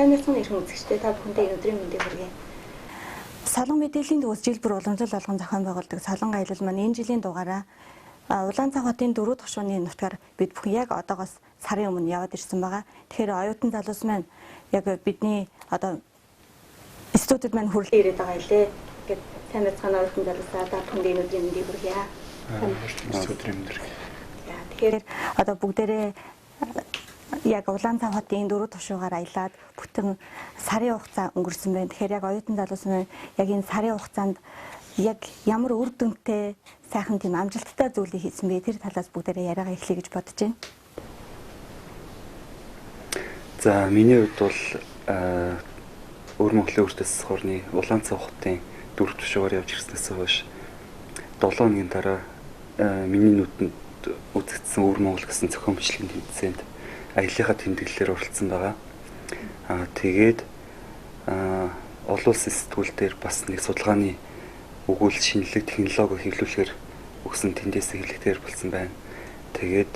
Сайн байцгаана эрхэм үзэгчдээ, та бүхэндээ энэ өдрийн мэндийг хүргэе. Солон мэдээллийн төвөөс жил бүр уламжлал болгон зохион байгуулдаг Солонго аялал маань энэ жилийн дугаараа Улаан цав хотын 4 дахь шууны нутгаар бид бүхэн яг одоогоос сарын өмнө яваад ирсэн байгаа. Тэгэхээр оюутан залуус маань яг бидний одоо студид маань хүрлээ ирээд байгаа илээ. Ингээд сайн байцгаана оюутан залуусаа, та бүхэндээ энэ өдрийн мэндийг хүргье. Өдрийн мэнд хүргэе. За, тэгэхээр одоо бүгдээрээ яг Улаан цав хотын 4 тушуугаар аялаад бүтэн сарын хугацаа өнгөрсөн байна. Тэгэхээр яг оюутан залуус маань яг энэ сарын хугацаанд яг ямар үр дүнтэй сайхан тийм амжилттай зүйлийг хийсэн бэ? Тэр талаас бүгдээрээ яриагаа эхлэе гэж бодож байна. За, миний хувьд бол Өвөр Монголын өртөс хорны Улаан цав хотын 4 тушуугаар явж ирснээс хойш 7 хоногийн дараа миний нүдэнд үзэгдсэн Өвөр Монгол гэсэн зохион бичлэгийн тэмцээнд аяллахаа тэмдэглэлээр оролцсон байгаа. Тэгээд олон улсын сэтгүүл дээр бас нэг судалгааны өгүүлэл шинэлэг технологи хэвлүүлэхээр өгсөн тэндээс хэрэглэгдээр болсон байна. Тэгээд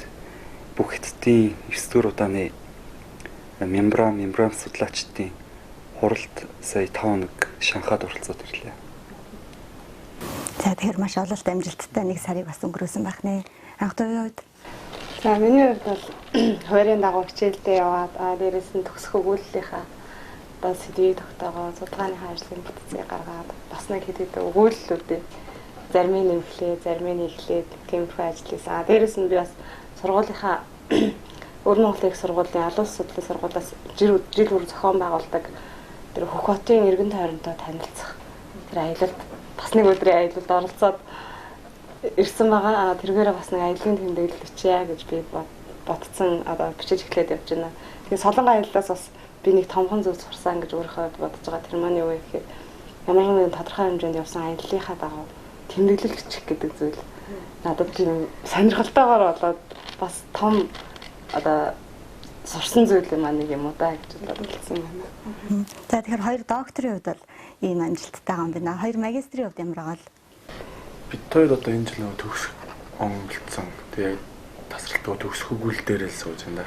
бүх Хятадын 9 дугаар удааны мембран судлаачдын хуралд сая 5 хоног Шанхайд оролцоод ирлээ. За, тэгэхээр маш ололт амжилттай нэг сарыг бас өнгөрөөсөн байх нэ. Анх хувьд. За, миний хувьд бол хуваарийн дагуу хичээлдээ яваад, дээрээс нь төгсөх өгүүллийнхаа одоо сэдвийг тогтоогоо, судалгааныхаа ажлын бүтцийг гаргаад, бас нэг хэд хэдэн өгүүллүүдийг зарим нь нэмхлээ, зарим нь эхлээд тиймэрхүү ажил хийсэн. Дээрээс нь би бас сургуулийнхаа Өвөр Монголын их сургуулийн олон улс судлалын сургуулиас жил жил бүр зохион байгуулдаг тэр Хөх хотын эргэн тойронтой танилцах тэр аялалд бас нэг өдрийн аялалд оролцоод ирсэн байгаа. Тэргээрээ бас нэг аяллаа тэмдэглэл бичье гэж би бодсон, одоо бичиж эхлээд явж байна. Тэгээ Солонго аяллаас бас би нэг томхон зүйл сурсан гэж өөрийнхөө бодож байгаа. Тэр маань юу вэ гэхээр ямар нэгэн тодорхой хэмжээнд явсан аяллахаа дагуу тэмдэглэл бичих гэдэг зүйл надад тийм сонирхолтойгоор болоод бас том одоо сурсан зүйл юм аа нэг юм уу да гэж бодсон байна. За, тэгэхээр хоёр докторийн хувьд бол ийм амжилттай байгаа юм байна. Хоёр магистрийн хувьд ямар байгаа л? Бид хоёр одоо энэ жил нөгөө төгсөх он болцсон. Тэгээ тасралтгүй төгсөх өгүүл дээр л сууж байна да.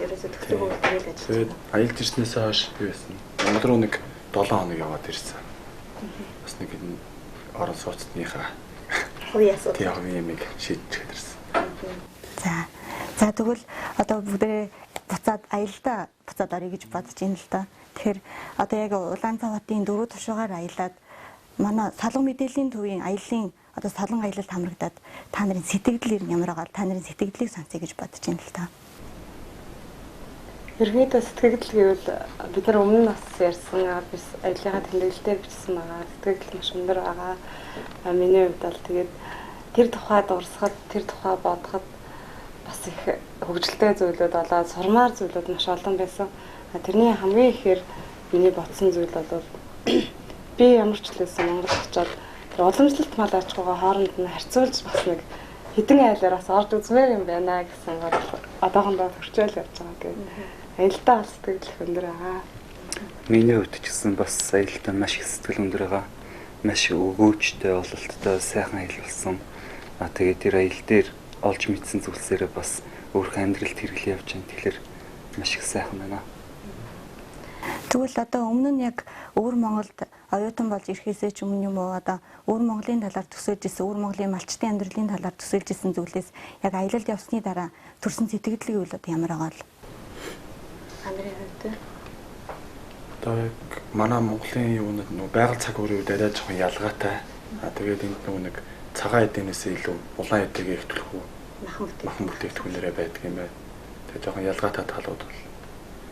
Ерөөсөө төгсөх өгүүл дээр л ажиллаж Тэгээд аялж ирснээсээ хойш юу байсан? Монгол руу нэг 7 хоног яваад ирсэн. Бас нэг энэ орон сууцныхаа хувийн асуудал. Тийм, хувийн юмыг шийдчихэд ирсэн. За, тэгвэл одоо бүгдээ буцаад аялдаа буцаад оръё гэж бодож байна л да. Тэгэхээр одоо яг Улаан цав хотын 4 тушуугаар аялаад манай Солон мэдээллийн төвийн аяллаа одоо Солонго аялалд хамрагдаад та нарын сэтгэгдэл ер нь ямар байгаа, та нарын сэтгэгдлийг сонсъё гэж бодож байна л да. Ерөнхийдөө сэтгэгдэл гэвэл бид нар өмнө нь бас ярьсан, би аяллахаа тэмдэглэлээр бичсэн байгаа. Сэтгэгдэл маш өндөр байгаа. Миний хувьд бол тэгээд тэр тухай дурсахад, тэр тухай бодоход бас их хөгжилтэй зүйлүүд болоод сурмаар зүйлүүд маш олон байсан. Тэрний хамгийн ихээр миний бодсон зүйл бол би ямар ч л байсан Монгол очоод тэр уламжлалт мал аж ахуйгаа хооронд нь харьцуулж бас нэг хэдэн айлаар бас орж үзмээр юм байна гэсэн бодол одоохондоо төрчөөл явж байгаа гэх. Аялдаа бас сэтгэл их өндөр байгаа. Миний хувьд ч гэсэн бас аялалдаа маш их сэтгэл өндөр байгаа. Маш өгөөжтэй, ололттой сайхан аялал болсон. Тэгээд тэр аялал дээр олж мэдсэн зүйлсээрээ бас өөрийнхөө амьдралд хэрэглээ явж байна. Тэгэхээр маш их сайхан байна. Тэгвэл одоо өмнө нь яг Өвөр Монголд оюутан болж ирэхээсээ ч өмнө юм уу, одоо Өвөр Монголын талаар төсөөлж исэн, Өвөр Монголын малчдын амьдралын талаар төсөөлж исэн зүйлээс яг аялалд явсны дараа төрсэн сэтгэгдэл гэвэл одоо ямар байгаа л? Андрын хувьд. Одоо яг манай Монголын юунууд нөгөө байгаль цаг уурын үед арай жоохон ялгаатай. Тэгээд энд нөгөө нэг цагаан эдэнээсээ илүү улаан эдэгээ их түлхүү махан бүтээгдэхүүнээрээ байдаг юм байна. Тэгээд жоохон ялгаатай талууд бол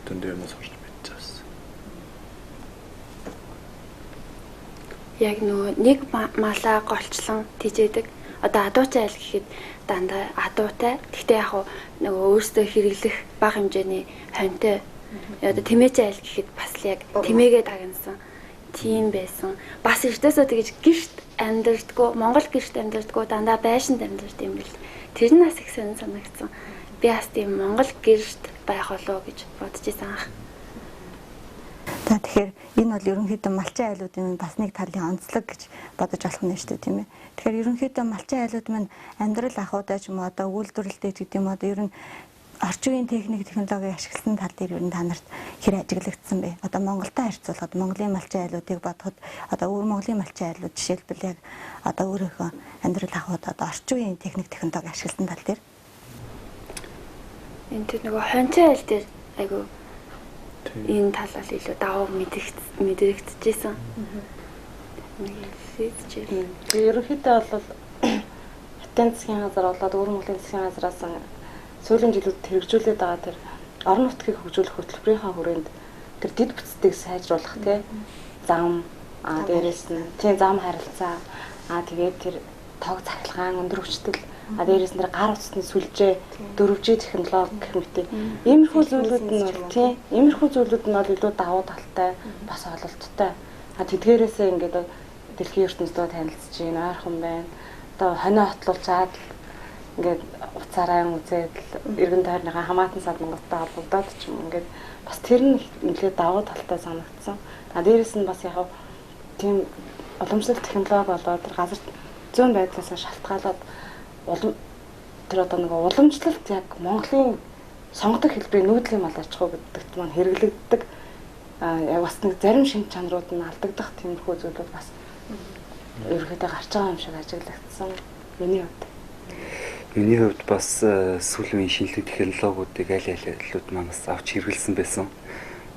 дөндөө юм сурч мэдчихсэн. Яг нөгөө нэг малаа голчлон тижээдэг. Одоо адуутай айл гэхэд дандаа адуутай. Гэхдээ яг нөгөө өөрсдөө хэрэглэх бага хэмжээний хоньтой. Одоо тэмээч айл гэхэд бас л яг тэмээгээ дагнасан тийм байсан. Бас эртээсээ тэгэж гэрт амьдардггүй, Монгол гэрт амьдардггүй, дандаа байшинд амьдард юм бэл. Тэр нь бас их сонин санагдсан. Би бас тийм Монгол гэрт байх болов гэж бодож исэн анх. За, тэгэхээр энэ бол ерөнхийдөө малчин айлуудын бас нэг талын онцлог гэж бодож болох нь шүү дээ, тийм ээ. Тэгэхээр ерөнхийдөө малчин айлууд маань амьдрал ахуйтай ч юм уу, одоо үйлдвэрлэлтэй ч гэдэг юм уу, одоо ер нь Орчин үеийн техник технологиг ашигласан тал дээр ер нь та нарт хэр ажиглагдсан бэ? Одоо Монголтой харьцуулахад Монголын малчин айлуудыг бодоход одоо өвөр Монголын малчин айлууд жишээлбэл яг одоо өөрийнхөө амьдрал ахуйд одоо орчин үеийн техник технологи ашигласан тал дээр энэ тэр нөгөө хончин айл дээр айгу энэ тал бол илүү давуу мэдрэгдэжсэн. Тэгээ ерөнхийдөө бол хятадын засгийн газар болоод өвөр Монголын засгийн газраас сүүлийн жилүүд хэрэгжүүлээд байгаа тэр орон нутгийг хөгжүүлэх хөтөлбөрийнхаа хүрээнд тэр дэд бүтцийг сайжруулах тий зам дээрээс нь тий зам харилцаа тэгээд тэр тог цахилгаан өндөр хүчтэл дээрээс нь тэр гар утасны сүлжээ 4G технологи гэх мэт иймэрхүү зүйлүүд нь бол тий иймэрхүү зүйлүүд нь бол илүү давуу талтай бас ололттой. Тэдгээрээсээ ингээд дэлхийн ертөнцийн танилцж гин ойрхон байна. Одоо хонио хотлуулчаад ингээд уцаараа үзээд эргэн тойрныхаа хамаатан садангуудтай холбогдоод ч юм ингээд бас тэр нь нэлээд давуу талтай санагдсан. А дээрэс нь бас яг тийм уламжлалт технологи болоод тэр газар зүүн байдлаасаа шалтгаалаад тэр одоо нэг уламжлалт яг Монголын сонгодог хэлбэрийн нүүдлийн мал аж ахуй гэдэгт маань хэрэглэгддэг. Яг бас нэг зарим шинж чанарууд нь алдагдах тиймэрхүү зүйлүүд бас ерөнхийдөө гарч байгаа юм шиг ажиглагдсан миний хувьд. Миний хувьд бас сүүлийн үеийн шинжлэх технологиудыг аль аль айлууд маань бас авч хэрэглэсэн байсан.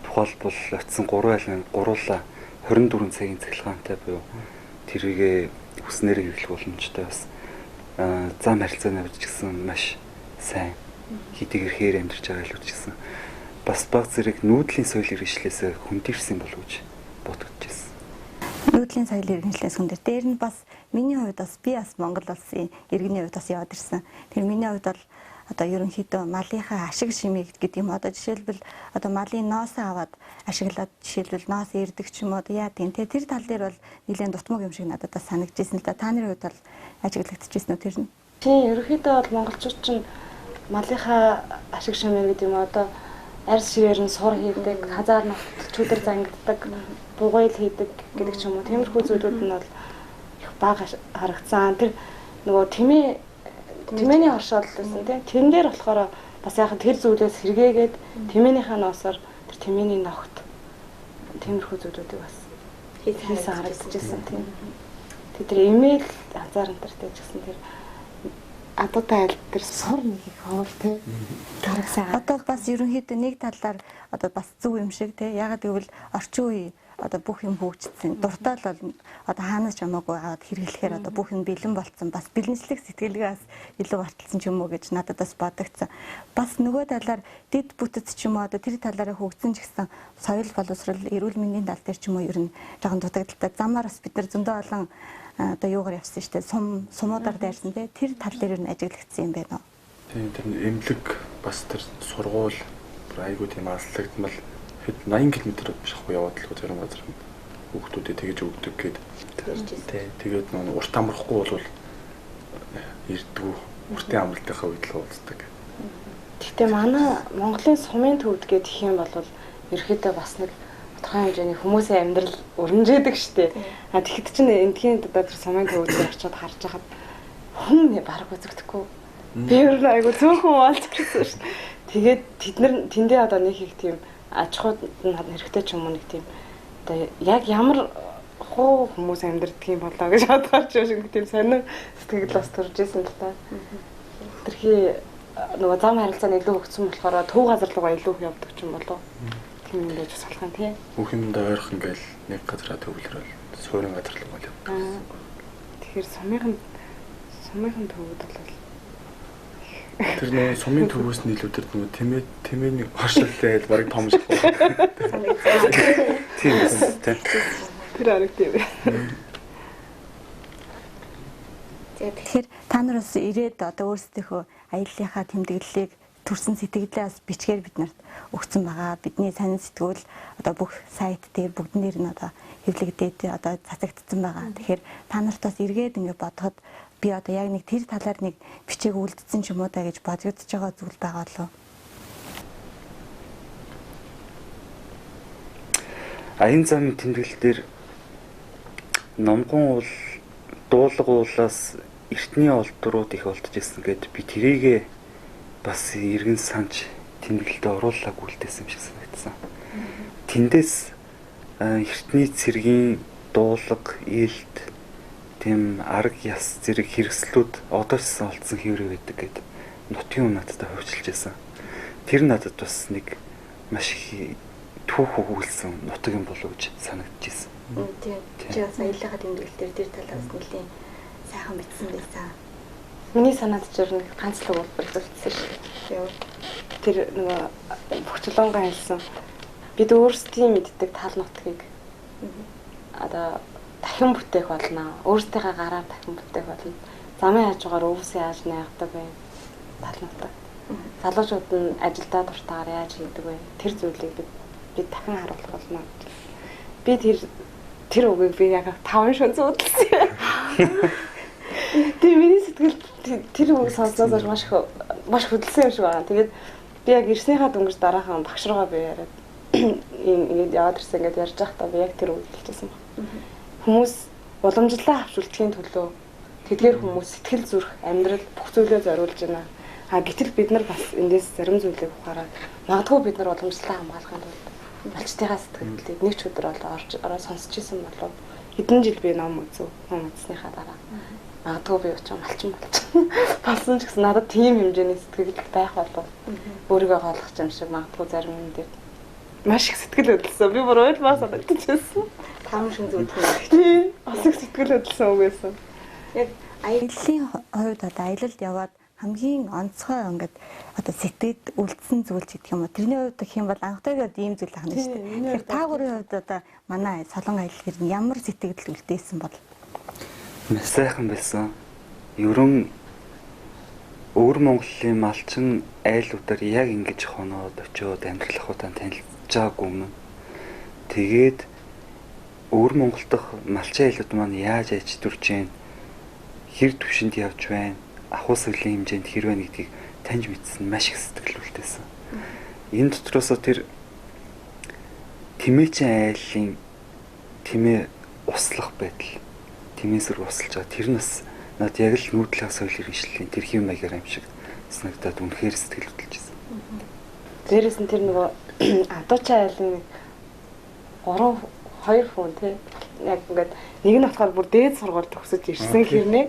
Тухайлбал очисон 3 айлын гуруула 24 цагийн цахилгаантай буюу тэрийгэ хүснээр хэрэглэх боломжтой бас зам харилцааны хувьд ч гэсэн маш сайн хэдийгээр хээр амьдарч байгаа айлууд ч гэсэн бас баг зэрэг нүүдлийн соёл иргэншлээс хөндөрсөн болов гэж бодогдож байсан. Нүүдлийн соёл иргэншлээс хөндөр. Дээр нь бас миний хувьд бас би бас Монгол улсын иргэний хувьд бас яваад ирсэн. Тэр миний хувьд бол одоо ерөнхийдөө малынхаа ашиг шимийг гэдэг юм. Одоо жишээлбэл одоо малын ноосоо аваад ашиглаад жишээлбэл ноос ирдэг ч юм уу яа тийм те тэр тал дээр бол нэлээд дутмаг юм шиг надад бас санагдчихсэн л да. Та нарын хувьд бол ажиглагдчихсэн үү тэр нь? Тийм, ерөнхийдөө бол монголчууд чинь малынхаа ашиг шимээр гэдэг юм одоо арьс ширээр нь сур хийдэг, хазаар нутт чүүдэр зангиддаг, бугуйл хийдэг гэдэг ч юм уу. Тиймэрхүү зүйлүүд нь бол их бага харагдсан. Тэр нөгөө тэмээний хоршоол гэсэн тийм. Тэрэн дээр болохоор бас яг тэр зүйлээс сэргээгээд тэмээнийхээ ноосоор тэр тэмээний ногт тиймэрхүү зүйлүүдийг бас хийсэн харагдчихсан тийм. Тэр имэйл хазаар энтертэй ч гэсэн тэр адуутай айл дээр сур нэг их хоол тий. Одоо бас ерөнхийдөө нэг талаар одоо бас зөв юм шиг тий. Ягаад гэвэл орчин үе одоо бүх юм хөгжсөн. Дуртай л бол одоо хаанаас ч хамаагүй аваад хэрэглэхээр одоо бүх юм бэлэн болцсон. Бас бэлэнчлэх сэтгэлгээ бас илүү арталсан ч юм уу гэж надад бас бодогдсон. Бас нөгөө талаар дэд бүтэц ч юм уу одоо тэр талаараа хөгжсөн ч гэсэн соёл боловсрол, эрүүл мэндийн тал дээр ч юм уу ер нь жоохон дутагдaltaй. Замаар бас бид нар зөндөө олон одоо юугаар явсан шүү дээ. Сумуудаар дайрсан тий. Тэр тал дээр ер нь ажиглагдсан юм байна уу? Тийм, тэр эмнэлэг бас тэр сургууль айгуу тийм аслагдмал хэд 80 км биш ахгүй яваад л зарим газар хүүхдүүдэд тэгэж өгдөг гээд. Тийм, тэгээд нөө урт амрахгүй бол ирдгүү. Уртын амралтынхаа үед л уулздаг. Гэхдээ манай Монголын сумын төвд гэх юм бол ерөөхдөө бас нэг тодорхой хэмжээний хүмүүсийн амьдрал өрнжээдэг штеп. А тэгэхэд чинь эндхийн одоо тэр сумын төвд очиод харж байхад хүн бараг үзэгдэхгүй. Би ер нь айгу цөөхөн болж ирсэн шүү дээ. Тэгээд тэд нар тэндээ одоо нэг их тийм аж ахуйд нь хэрэгтэй ч юм уу нэг тийм одоо яг ямар хуу хүмүүс амьдардаг юм болоо гэж бодохоор ч юм шиг тийм сонин сэтгэл бас төрж исэн л та. Тэрхий нөгөө зам харилцаа нь илүү хөгжсөн болохоор төв газар руугаа илүү их явдаг ч юм болоо. Тийм юм байж болох юм тий. Бүх юмдаа ойрхон ингээл нэг газараа төвлөрөөл суурин газар руу л явдаг. Тэгэхээр сумынхан төвүүд бол тэр нөгөө сумын төвөөс нь илүү тэр нөгөө тэмээний хоршилтай айл бараг том шиг. Тийм ээ. Тэр харагд юм. Тэгэхээр та нар бас ирээд одоо өөрсдийнхөө аяллынхаа тэмдэглэлийг төрсэн сэтгэлээ бас бичгээр бид нарт өгсөн байгаа. Бидний сонин сэтгүүл одоо бүх сайт дээр бүгдэн дээр нь одоо хэвлэгдээд одоо цацагдсан байгаа. Тэгэхээр та нарт бас эргээд ингэ бодоход би одоо яг нэг тэр талаар нэг бичээг үлдсэн ч юм уу та гэж бодогдож байгаа зүйл байгаа болов уу? Аян замын тэмдэглэл дээр Номгон уул дуулга уулаас эртний олдрууд их олдож ирсэн гэд би тэрийгэ бас иргэн санж тэмдэглэлд оруулаагүй үлдээсэн юм шиг санагдсан. Тэндээс эртний цэргийн дуулга, илт, тийм арга яс зэрэг хэрэгслүүд одоо ч гэсэн олдсон хэврээ байдаг гэдэг нутгийн юм надад хувьчилж байсан. Тэр надад бас нэг маш их түүх өгүүлсэн нутаг юм болов гэж санагдчихсэн. Тийм. Чи бас аяллахаа тэмдэглэл дээр тэр талаас нэлийн сайхан бичсэн байсан. Миний санаад ч ер нь ганц л өгүүлбэр үлдсэн шүү дээ. Тэр нөгөө Бөхчулуунгаа хэлсэн. Бид өөрсдийн мэддэг тал нутгийг одоо дахин бүтээх болно. Өөрсдийнхээ гараар дахин бүтээх болно. Замын хажуугаар өвс яаж найгадаг вэ? Тал нутаг. Залуучууд нь ажилдаа дуртайгаар яаж хийдэг вэ? Тэр зүйлийг бид дахин харуулах болно гэж. Би тэр үгийг би яг 5 шөнө зүудэлсэн. Тэгээ миний сэтгэл тэр үг сонсноос маш хөдөлсөн юм шиг байгаа. Тэгээд би яг ирснийхаа дөнгөж дараахан багш руугаа би яриад ийм ингээд яваад ирсэн ингээд ярьж байхдаа би яг тэр үг хэлчихсэн баг. Хүмүүс уламжлалаа авч үлдэхийн төлөө тэдгээр хүмүүс сэтгэл зүрх, амьдрал бүх зүйлээ зориулж байна. А гэтэл бид нар бас эндээс зарим зүйлийг ухаараад магадгүй бид нар уламжлалаа хамгаалахын тулд малчтыгаа сэтгэлдээд нэг ч өдөр бол орж ороо сонсч исэн болов хэдэн жил би ном үзв. Ном үзснийхаа дараа магадгүй би очиж малчин болсон ч гэсэн надад тийм хэмжээний сэтгэл байх болов өөрийгөө гоолгох юм шиг магадгүй зарим юм дээр маш их сэтгэл хөдлөсөн. Би бүр уйлмаа санагдчихсэн. 5 шин зүудэх. Тийм. Бас их сэтгэл хөдлөсөн үг байсан. Яг аяллаа хувьд одоо аялалд яваад хамгийн онцгой ингээд одоо сэтгэд үлдсэн зүйл ч гэх юм уу. Тэрний хувьд гэх юм бол анхтайгаар ийм зүйл ахна шүү дээ. Тэгэхээр та гурийн хувьд одоо манай Солонгон аялал гэр нь ямар сэтгэл үлдээсэн бол? Маш сайхан байсан. Ерөн Өвөр Монголын малчин айлуудаар яг ингэж хоноод очиод амьдрал ахуйтай танилцж байгаагүй юм. Тэгээд Өвөр Монгол дахь малчин айлууд маань яаж аж төрж гин, хэр түвшинд явж байна, ахуй соёлын хэмжээнд хэр байна гэдгийг таньж мэдсэн маш их сэтгэл үлдээсэн. Энэ дотроосоо тэр Тэмээчин айлын тэмээ услах байдал, тэмээ сэрэг услаж байгаа тэр нь бас над яг л нүүдлэх соёл иргэншлийн тэр хэв маягаар юм шиг санагдаад үнэхээр сэтгэл хөдлөж байсан. Дээрээс нь тэр нөгөө Адуучаа айлын 3 2 хүн тий яг ингээд нэг нь болохоор бүр дээд сургууль төгсөж ирсэн хэрнээ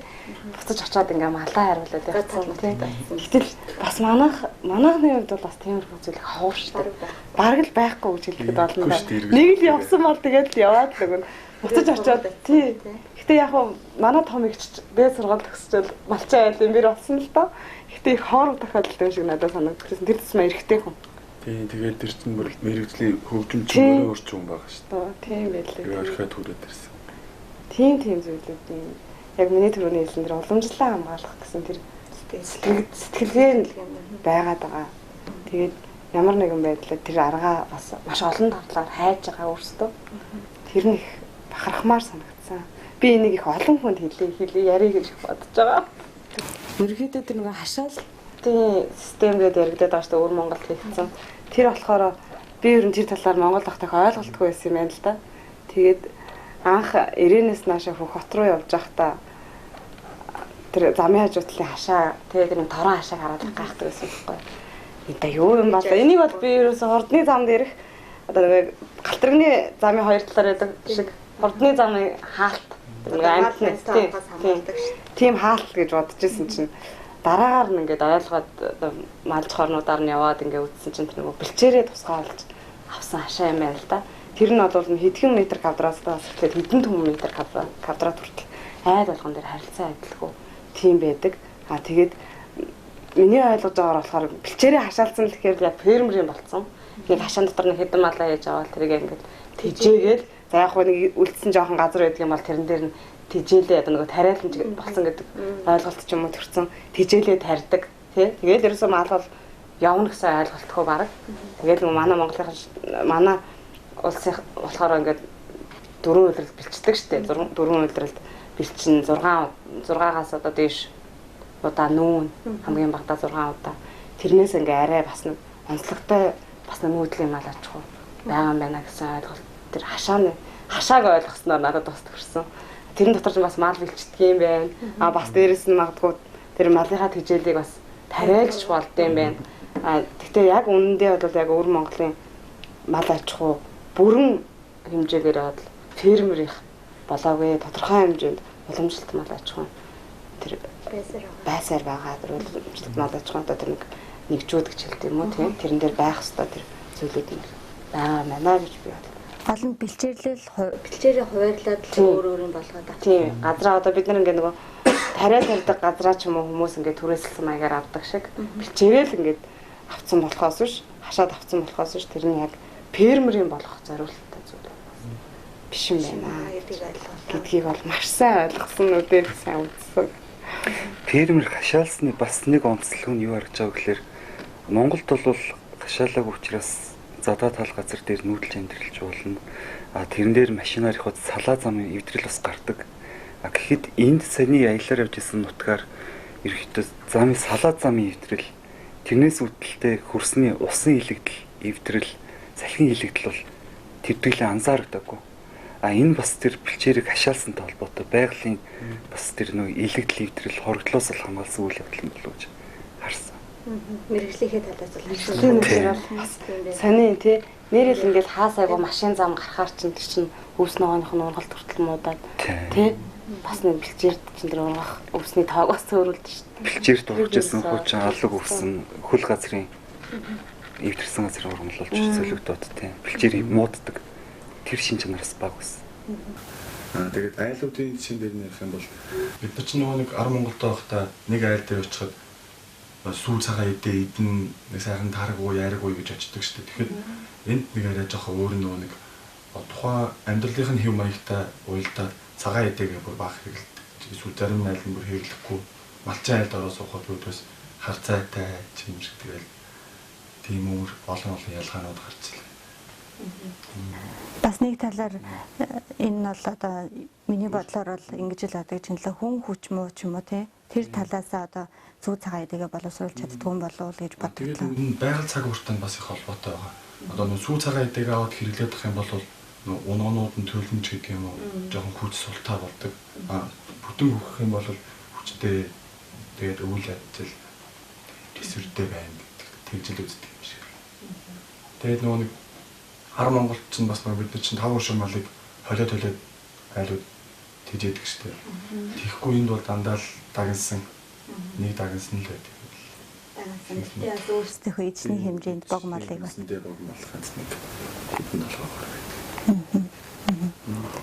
буцаж очиод ингээ малаа хариулаад явсан тий. Гэтэл бас манайхны хувьд бол бас тиймэрхүү зүйл ховор шүү дээ. Бараг л байхгүй гэж хэлэхэд болно. Нэг л явсан бол тэгээд л яваад л өгнө. Буцаж очиод тий. Гэтэ яг хуу манай том ихч дээд сургууль төгсчөөл малчин айлын бэр болсон л доо. Гэтэ их хоор тохиолдол юм шиг надад санагдчихсан. Тэр тусмаа эрэгтэй хүн. Тийм, тэгээд тэр чинь бүр мэрэгжлийн хөгжимчин өөрөө орчин хүн байгаа шүү дээ. Тийм байлээ. Тэгээ орхиод хүрээд ирсэн. Тийм зүйлүүд юм. Яг миний түрүүний хэлсэн тэр уламжлалаа хамгаалах гэсэн тэр сэтгэлгээ нь байгаад байгаа. Тэгээд ямар нэгэн байдлаар тэр аргаа бас маш олон талаар хайж байгаа өөрсдөө. Тэр нь их бахархмаар санагдсан. Би энийг их олон хүнд хэлээ ярих гэж бодож байгаа. Ерөнхийдөө тэр нэг хашаалтын систем гэдэг яригадаад байгаа шүү дээ. Өвөр Монголд хийгдсэн. Тэр болохоор би ер нь тэр талаар Монгол дахь ойлголтгүй байсан юм байна л да. Тэгээд анх Ирэнээс наашаа хот руу явж байхдаа тэр замын хажуу талын хашаа тэгээд тэр торон хашааг хараад гайхдаг байсан байхгүй. Энэ юу юм бол энийг бол би ерөөсө хурдны зам дээрх одоо нэг галтэрэгний замын хоёр талаар байдаг шиг хурдны замын хаалт нэг амтны тийм хаалт гэж бодож исэн чинь дараагаар нь ингээд ойлгоод малж хорнуудаар нь яваад ингээд үзсэн чинь тэр нөгөө бэлчээрээ тусгаалж авсан хашаа юм байна л да. Тэр нь бол хэдхэн метр квадратаас эхлээд хэдэн түмэн метр квадрат хүртэл айл болгон дээр харилцаа адилгүй тийм байдаг. А тэгээд миний ойлгож байгаагаар болохоор бэлчээрээ хашаалсан л гэхээр яг фермер юм болцсон. Нэг хашаан дотор нэг хэдэн малаа хийж аваад тэрийг ингээд тэжээгээл за яг хөө нэг үлдсэн жоохон газар байдаг юм бол тэрэн дээр нь тэжээлээ одоо нөгөө тариалан болсон гэдэг ойлголт ч юм уу төрсэн тэжээлээ тарьдаг тий. Тэгээд ерөөсөө мал бол явна гэсэн ойлголтгүй баг. Тэгээд нөгөө манай Монголын манай улсын болохоор ингээд дөрвөн улиралд бэлчдэг штэ. Дөрвөн улиралд бэлчин 6-аас одоо дээш удаа нүүн хамгийн багадаа 6 удаа. Тэрнээс ингээ арай бас нэг онцлогтой бас нэг нүүдлийн мал аж ахуй байгаа юм байна гэсэн ойлголт тэр хашааг ойлгосноор надад бас төрсөн. Тэрэн дотор ч бас мал бэлчдэг юм байна. А бас дээрэс нь магадгүй тэр малынхаа тэжээлийг бас тариалж болд юм байна. А тэгтээ яг үнэндээ бол яг өвөр Монголын мал аж ахуй бүрэн хэмжээгээр бол фермер их болоогүй, тодорхой хэмжээнд уламжлалт мал аж ахуй тэр байсаар байгаа. Тэр уламжлалт мал аж ахуй одоо тэр нэг нэгжүүд гэж хэлдэг юм уу тийм, тэрэн дээр байх ёстой тэр зүйлүүд нь байгаа мэнэ гэж би бодлоо. Гол нь бэлчээрлэл бэлчээрээ хуваарлаад л өөр өөр юм болгоод авчих. Тийм, газраа одоо бид нар ингээ нөгөө тариа тарьдаг газраа ч юм уу хүмүүс ингээ түрээсэлсэн маягаар авдаг шиг бэлчээрэл ингээд авцсан болохоос биш, хашаад авцсан болохоос биш, тэр нь яг фермерийн болох зориулттай зүйл биш юм байна гэдгийг ойлголоо. Гэдгийг бол маш сайн ойлгосон нүдээр сайн үзсэн. Фермер хашаалсны бас нэг онцлог нь юу харагдаж байгаа гэхээр Монголд бол хашаалаагүй учраас задаа тал газар дээр нүүдэлж амьдралж болно. А тэрэн дээр машинаар явхад салаа замын эвдрэл бас гардаг. А гэхэд энд саяны аяллаар явж исэн нутгаар ерөнхийдөө замын салаа замын эвдрэл, тэрнээс үүдэлтэй хөрсний усын илэгдэл, эвдрэл, салхин илэгдэл бол тэрдгэлээ анзаарагдаагүй. А энэ бас тэр бэлчээрийг хашаалсантай холбоотой байгалийн бас тэр нөө илэгдэл, эвдрэл, хорогдлоос бол хамгаалсан үйл явдал юм болов уу гэж харсан. Мэргэжлийнхээ талаас бол Тийм бас сони тий нэрэл ингээл хаа сайгүй машин зам гарахаар чинь тэр чинь өвс ногооных нь ургалт хүртэл муудаад тий бас нэг бэлчээрд чинь тэр ургах өвсний тоог бас зөөрүүлдэг шүү дээ. Бэлчээрд ургаж исэн хуучин алаг өвсөн хөл газрын эвдэрсэн газрын ургамал болж солигдоод тий бэлчээр мууддаг тэр шин чанараас баг байсан. Тэгээд айлуудын жишээн дээр нь ярих юм бол бид нар чинь нөгөө нэг ар Монголд байхдаа нэг айл дээр очиход сүү цагаан идэ идэн нэг сайхан тараггүй яриаггүй гэж очдөг шүү дээ. Тэгэхээр энд нэг арай жоохон өөр нөгөө нэг тухайн амьдралынх нь хэв маягтай уялдаад цагаан идэгээ бүр баах хэрэглэдэг. Эсвэл зарим айл нь бүр хэрэглэхгүй. Малчин айлд ороо суухад үүдээс харцаатай юм шиг тэгэл тийм өөр олон олон ялгаанууд гарч илээ. Бас нэг талаар энэ нь бол одоо миний бодлоор бол ингэж л одоо гэж хэлээ, хүн хүч муу ч юм уу тий тэр талаасаа одоо зүү цагаан идэгээ боловсруулж чаддгүй юм болов уу гэж бодлоо. Тэгээд энэ байгаль цаг ууртай бас их холбоотой байгаа. Одоо нөө сүү цагаан идэгээ аваад хэрэглээд ах юм бол нөө уноонууд нь төлөмж гэдэг юм уу жоохон хүч султаа болдог. Бүтэн хөхөх юм бол хүчтэй тэгээд өвөл ядчил төсвөртэй байна гэдэг тэгжил үздэг юм шиг. Тэгээд нөгөө нэг хар Монголд чинь бас бид нар чинь 5 уршиг малыг холиод холиод айлууд тэжээдэг штеп. Тэгэхгүй энд бол дандаа л дагнсан нэг дагнсан л байдаг. Дагнсан. Гэтэ бас өөрсдийнхөө эзний хэмжээнд бог малыг бас бог мал ганц нэг хэдэн толгойгоор байдаг.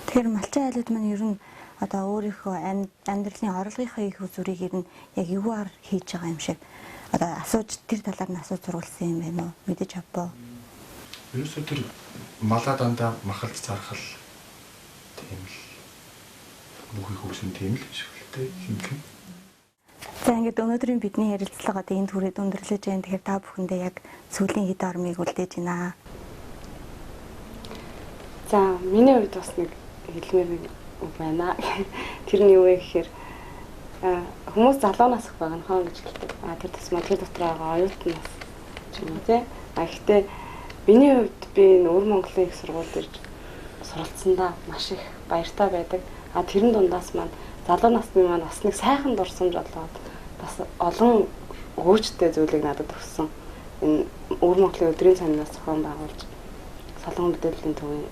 Тэгэхээр малчин айлууд маань ер нь одоо өөрийнхөө амьдралын орлогынхоо их үзүүрийг ер нь яг юугаар хийж байгаа юм шиг одоо асууж тэр талаар нь асууж сургалсан юм байна уу? Мэдэж авбаа. Ерөөсөө тэр малаа дандаа махалж зархал тийм л бүх их үүсэн тийм л шиг л дээ хинхэн. За ингээд өнөөдрийн бидний ярилцлага одоо энэ түрээд өндөрлөж байна. Тэгэхээр та бүхэндээ яг сүүлийн хэд ормыг үлдээж байна. За миний хувьд бас нэг хэлмээр нэг үг байна. Тэр нь юу вэ гэхээр хүмүүс залуу нас их байгаа нөхөн гэж хэлдэг. Тэр тусмаа тэр дотор байгаа оюутан нас ч юм уу тий. Гэхдээ миний хувьд би энэ Өвөр Монголын их сургуульд ирж суралцсандаа маш их баяртай байдаг. Тэрэн дундаас маань залуу насны маань бас нэг сайхан дурсамж болоод бас олон өгөөжтэй зүйлийг надад өгсөн. Энэ Өвөр Монголын өдрийн цамнаас зохион байгуулж Солонгон мэдээллийн төвийн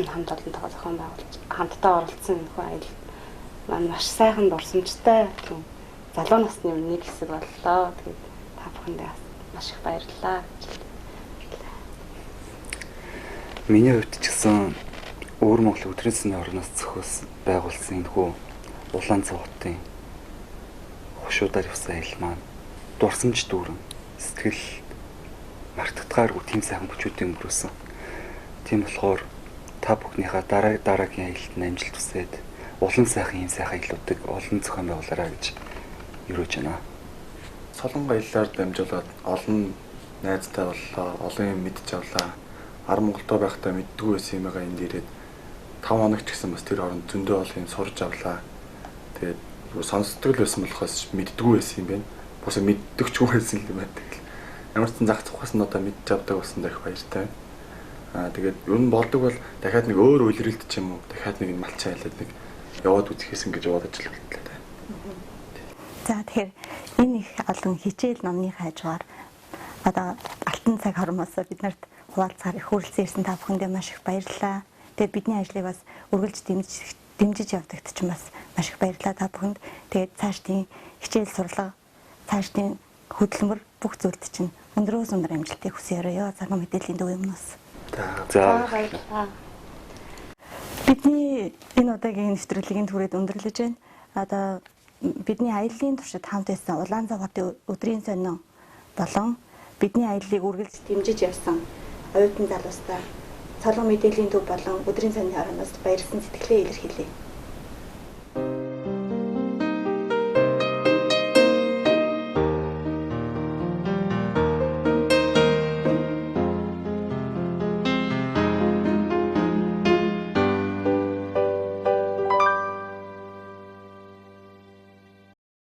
хамт олонтойгоо зохион байгуулж хамтдаа оролцсон энэ хүү аялал маань маш сайхан дурсамжтай тийм залуу насны нэг хэсэг боллоо. Тэгээд та бүхэндээ маш их баярлалаа гэж. Миний хувьд ч гэсэн Өвөр Монгол өдрийн цэсний орноос зохиос байгуулсан энэ хүү Улаан цав хотын хушуудаар явсан аялал маань дурсамж дүүрэн сэтгэл мартагдгааргүй тийм сайхан бүчүүдийн өнгөрөөсөн. Тийм болохоор та бүхнийхээ дараагийн аялалд нь амжилт хүсээд улам сайхан юм сайхан аяллуудыг олон зохион байгуулаарай гэж юрэж байна. Солонгон аяллаар дамжуулаад олон найзтай боллоо, олон юм мэдж авлаа. Ар Монголдо байхдаа мэддэггүй байсан юмгаа энд ирээд 5 хоног ч гэсэн бас тэр оронд зөндөө олон юм сурж авлаа. Тэгээд сонсдог л байсан болохоос мэддэггүй байсан юм байна. Бусаа мэддэгчгүй байсан юм байна. Тэгэл ямар ч зах цухаас нь одоо мэдж авдаг болсон дэх баяртай. Тэгээд ер нь болдог бол дахиад нэг өөр үйлрэлт ч юм уу, дахиад нэг малчин айлаад нэг яваад үзэхээсэн гэж бодож л үлдлээ. За, тэгэхээр энэ их олон хичээл номны хажуугаар одоо алтан цаг хормоосоо бид нарт хуваалцахаар их хүрэлцэн ирсэн та бүхэндээ маш их баярлалаа. Тэгээд бидний ажлыг бас үргэлж дэмжиж явдагт чинь бас маш их баярлалаа та бүхэнд. Тэгээд цаашдын хичээл сурлага, цаашдын хөдөлмөр бүх зүйлд чинь өндрөөс өндөр амжилтыг хүсье ёо. Цагаан мэдээллийн төв юмнаас. За, баярлалаа. Бидний энэ удаагийн нэвтрүүлгийн түрээд өндөрлөж байна. Одоо бидний аяллаа туршид хамт байсан Улаанцав хотын өдрийн сонин болон бидний аяллыг үргэлж дэмжиж явсан оюутан залуустаа Солон мэдээллийн төв болон өдрийн сонины ороноос баярлсан сэтгэлээ илэрхийлье.